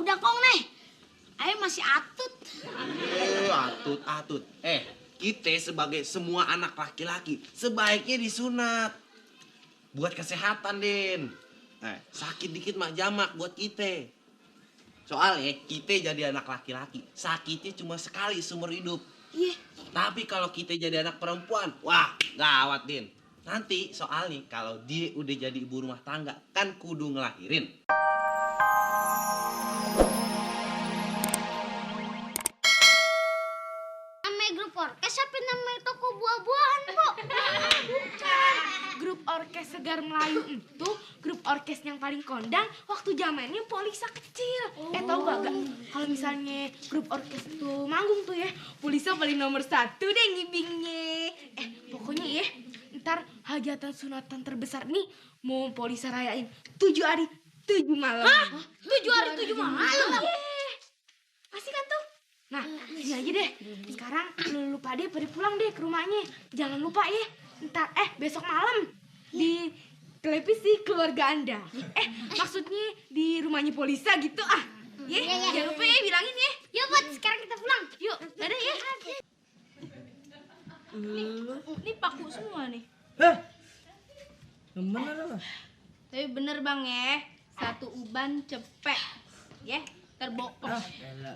udah kong nih. Ayo masih atut. Atut. Kita sebagai semua anak laki-laki sebaiknya disunat. Buat kesehatan, Din. Sakit dikit mah jamak buat kita. Soalnya kita jadi anak laki-laki, sakitnya cuma sekali seumur hidup. Iya. Tapi kalau kita jadi anak perempuan, wah gawat, Din. Nanti soalnya kalau dia udah jadi ibu rumah tangga, kan kudu ngelahirin. Namanya grup orkes apa namanya toko buah-buahan, Bu? Bukan. Grup orkes Segar Melayu itu grup orkes yang paling kondang waktu zamannya Polisa kecil. Tau gak? Kalau misalnya grup orkes itu manggung tuh ya, Polisa paling nomor 1 deh ngibingnya. Pokoknya ya, ntar hajatan sunatan terbesar nih mau Polisa rayain 7 hari 7 malam. Hah? 7 hari 7 malam? Asik kan tuh? Nah, ini aja deh. Sekarang lu lupa deh pada pulang deh ke rumahnya. Jangan lupa ya. Ntar besok malam di televisi keluarga Anda. Maksudnya di rumahnya Polisa gitu ya. Jangan lupa ya bilangin ya. Yuk, Bot, sekarang kita pulang. Yuk, dadah ya. Ini paku semua nih. Temen lo. Tapi bener Bang ya. Satu uban cepet. Ya, terbokong.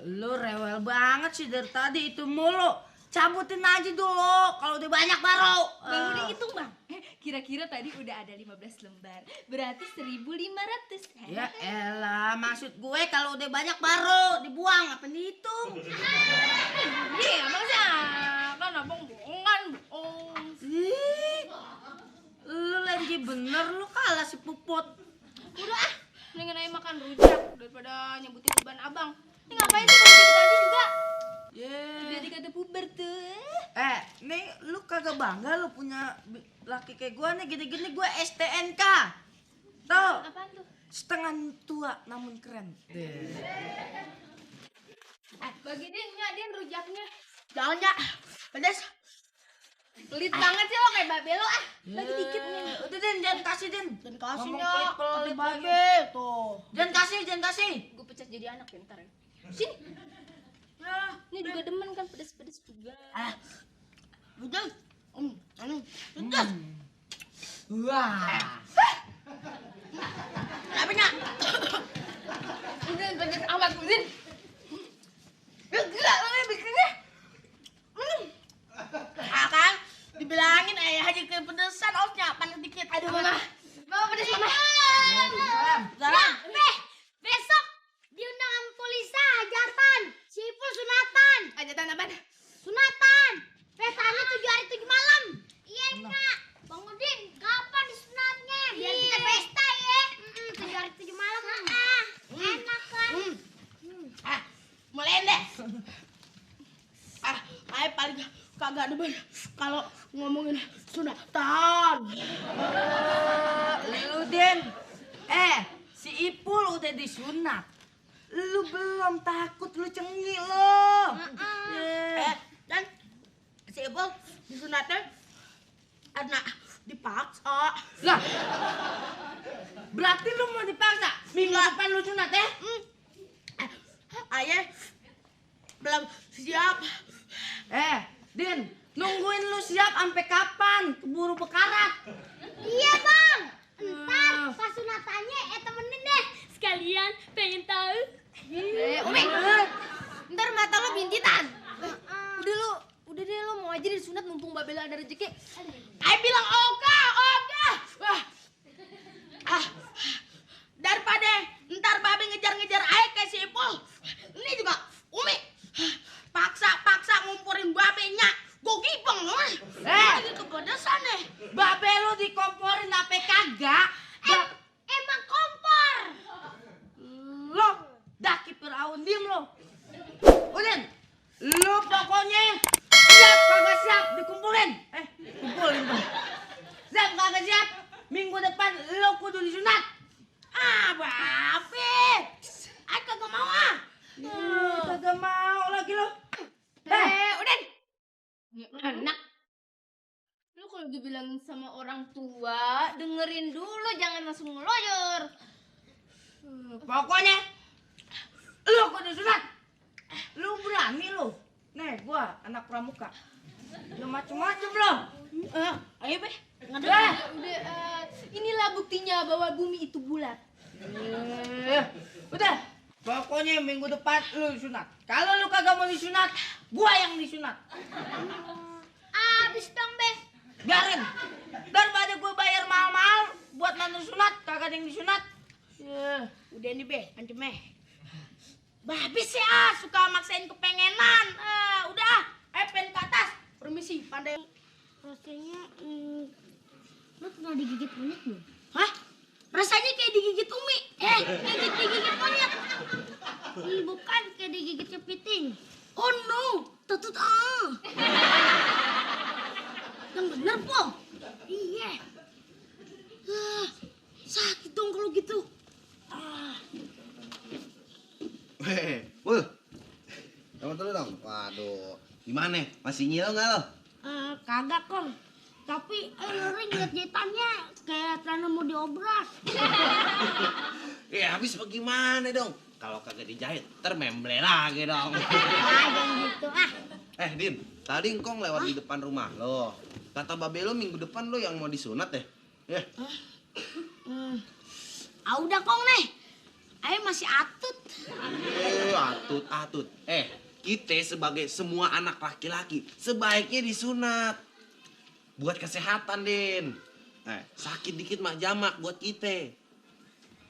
Lu rewel banget sih dari tadi itu mulu. Cabutin aja dulu kalau udah banyak baru. Bang udah hitung Bang. Kira-kira tadi udah ada 15 lembar. Berarti 1.500. Ya elah, maksud gue kalau udah banyak baru dibuang apa dihitung? Iya, Bang kan abang bohongan. Lu lagi bener lu kalah si Puput. Udah mendingan aja makan rujak daripada nyebutin beban abang. Ini ngapain sih kalau kita tadi juga? Udah dikata puber tuh. Nih lu kagak bangga lu punya laki kayak gue nih gini-gini gue STNK. Tuh. Apaan tuh? Setengah tua namun keren. Bagi Din rujaknya. Jangan ya. Pedas. Pelit banget sih lo kayak babe lo Bagi dikit nih. Udah Din, jangan kasih Din. Dan kasih Ngomong ya. pelit babe tuh. Jangan kasih. Gue pecat jadi anak ya ntar ya. Sini. Nah, ini juga demen kan pedes-pedes juga. Udah. Udah. Wah. Kenapa nak? Udah pedes amat Udin. Gila lo ya bikinnya. Kan dibilangin ayah aja kepedesan osnya paling dikit. Aduh mama. Mama pedes mama. Salam. Besok diundang sama Polisa hajatan. Sipul sunatan. Hajatan apaan? Sunatan. Pestanya 7 hari 7 malam. Iya, Kak. Bang Udin, kapan disunatnya? Biar kita pesta ya. 7 hari 7 malam. Enak kan? Mulai deh. Ayah paling kagak demen kalau ngomongin sunatan. Lu Din. Si Ipul udah disunat. Lu belum takut lu cengi lo. Dan si Ipul disunatnya karena dipaksa. Lah. Berarti lu mau dipaksa? Minggu depan lu sunat ya? Ayah belum siap. Din, nungguin lu siap sampai kapan? Keburu bekarat. Iya, Bang. Ntar pas sunatannya temenin deh. Sekalian pengen tahu. Umi. Ntar mata lo bintitan. Udah deh lo mau aja disunat mumpung Babel ada rezeki. Ayah bilang ogah. Daripada ntar babe ngejar-ngejar ayah kayak si Ipul. Ini juga Umi. Paksa ngumpurin babenya. Gue gibeng loh. Lagi kepedesan nih. Babe lu dikomporin apa kagak? Emang kompor. Lo daki perawan diem lo. Udin, lu pokoknya siap kagak siap dikumpulin. Kumpulin bang. Siap kagak siap, minggu depan lo kudu disunat. Babe, aku kagak mau kagak mau lagi lo. Udin. Anak. Lu kalau dibilangin sama orang tua, dengerin dulu jangan langsung ngeloyor. Pokoknya Lu kok disunat? Lu berani lu? Nih, gua anak pramuka. Lu macem-macem lo. Ayo, Be. Udah, inilah buktinya bahwa bumi itu bulat. Udah. Pokoknya minggu depan lu sunat. Kalau lu kagak mau disunat, gua yang disunat. Abis dong, Be. Biarin. Daripada gua bayar mahal-mahal buat nonton sunat, kagak ada yang disunat. Udah nih, Be, ancemeh. Babis sih suka maksain kepengenan. Udah, pen ke atas. Permisi, pandai. Rasanya, lu pernah digigit monyet belum? Hah? Rasanya kayak digigit Umi. Digigit monyet. Bukan, kayak digigit kepiting. Oh no, tutut Yang bener, Po. Iya. sakit dong kalau gitu. Wul. Kamu dulu dong. Waduh. Gimana? Masih ngilu nggak lo? Kagak, Kong. Tapi ngeri liat jahitannya kayak celana mau diobras. Ya habis bagaimana dong? Kalau kagak dijahit, termemble lagi dong. Jangan gitu, Din, tadi engkong lewat di depan rumah lo. Kata babe lo minggu depan lo yang mau disunat deh. Ya. Udah, Kong, nih. Ayo masih atut. Atut. Kita sebagai semua anak laki-laki sebaiknya disunat. Buat kesehatan, Din. Sakit dikit mah jamak buat kita.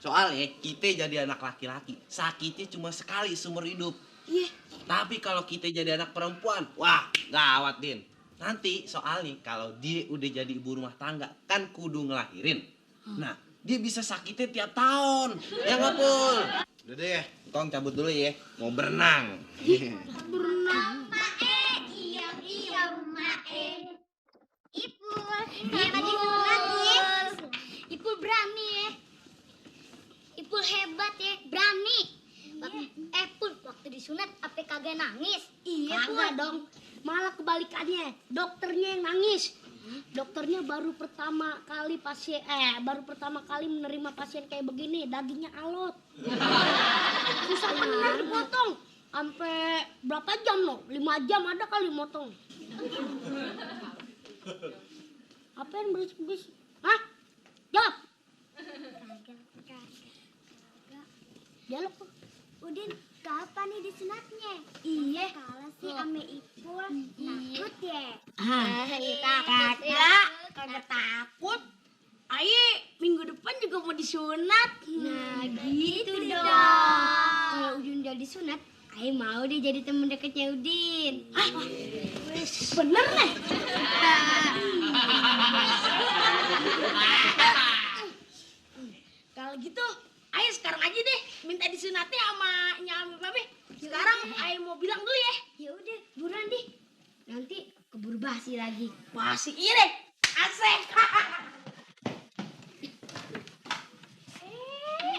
Soalnya kita jadi anak laki-laki, sakitnya cuma sekali seumur hidup. Iya. Tapi kalau kita jadi anak perempuan, wah gawat, Din. Nanti soalnya kalau dia udah jadi ibu rumah tangga, kan kudu ngelahirin. Nah, dia bisa sakitnya tiap tahun. Ya nggak, Pul? Udah deh, Kong cabut dulu ya. Mau berenang. Berenang. Iya, Mae. Ipul. Kan disunat ya. Ipul berani ya. Ipul hebat ya, berani. Pul, waktu disunat apa kagak nangis? Iya, kagak dong. Malah kebalikannya, dokternya yang nangis. Dokternya baru pertama kali menerima pasien kayak begini, dagingnya alot. Susah bener dipotong. Sampai berapa jam loh? 5 jam ada kali motong. Apa yang berisik-berisik? Hah? Jawab. Dialog kok. Udin, kapan nih disunatnya? Iya. Kalau sih ame Ipul takut ya. Kagak takut. Ayo, minggu depan juga mau disunat. Nah gitu dong. Kalau Udin udah disunat, Ayo mau deh jadi temen deketnya Udin. Bener nih. Kalau gitu, ayo sekarang aja deh minta disunatnya sama nyami babe. Sekarang ayo mau bilang dulu ya. Ya udah, buruan deh. Nanti keburu basi lagi. Masih iya deh. Asik.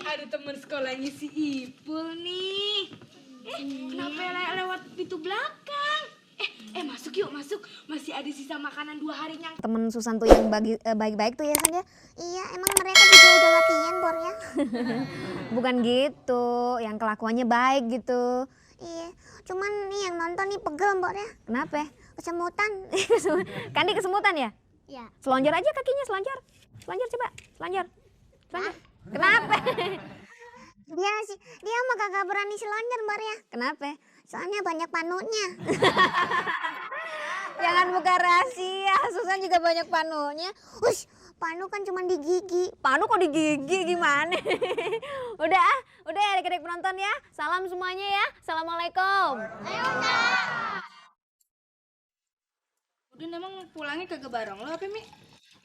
Ada teman sekolahnya si Ipul nih. Kenapa lewat pintu belakang? Masuk yuk, masuk. Masih ada sisa makanan 2 hari yang... Temen Susan tuh yang baik-baik tuh ya, San ya? Iya, emang mereka juga udah latihan, Bor ya? Bukan gitu, yang kelakuannya baik gitu. Iya, cuman nih yang nonton nih pegel, Bor ya. Kenapa? Kesemutan. Kandi kesemutan ya? Ya. Selonjor aja kakinya, selonjor. Selonjor coba, selonjor. Selonjor. Kenapa? Dia mah kagak berani selonjor, Bor ya. Kenapa? Soalnya banyak panunya. Jangan buka rahasia, Susan juga banyak panunya. Ush, panu kan cuma di gigi. Panu kok di gigi gimana? Udah ya adik-adik penonton ya. Salam semuanya ya. Assalamualaikum. Udah emang pulangnya kagak bareng lo apa, Mi?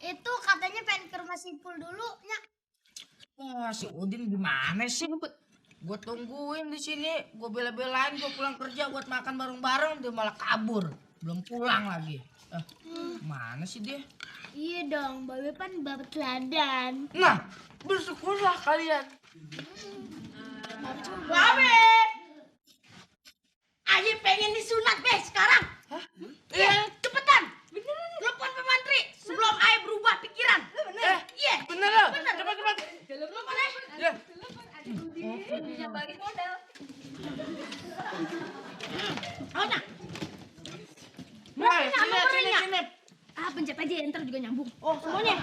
Itu katanya pengen ke rumah Sipul dulu, Nyak. Wah, si Udin gimana sih? Gue tungguin di sini, gue bela-belain gue pulang kerja buat makan bareng-bareng, dia malah kabur, belum pulang lagi. Mana sih dia? Iya dong, Babe kan babat teladan. Nah, bersyukurlah kalian. Babe, Ayo pengen disunat be sekarang. Hah? Cepetan. Beneran. Telepon pemantri sebelum Ayo berubah pikiran. Bener. Iya. Bener loh. Cepat. Telepon ya. Ya. Bagi modal. Oh, semuanya.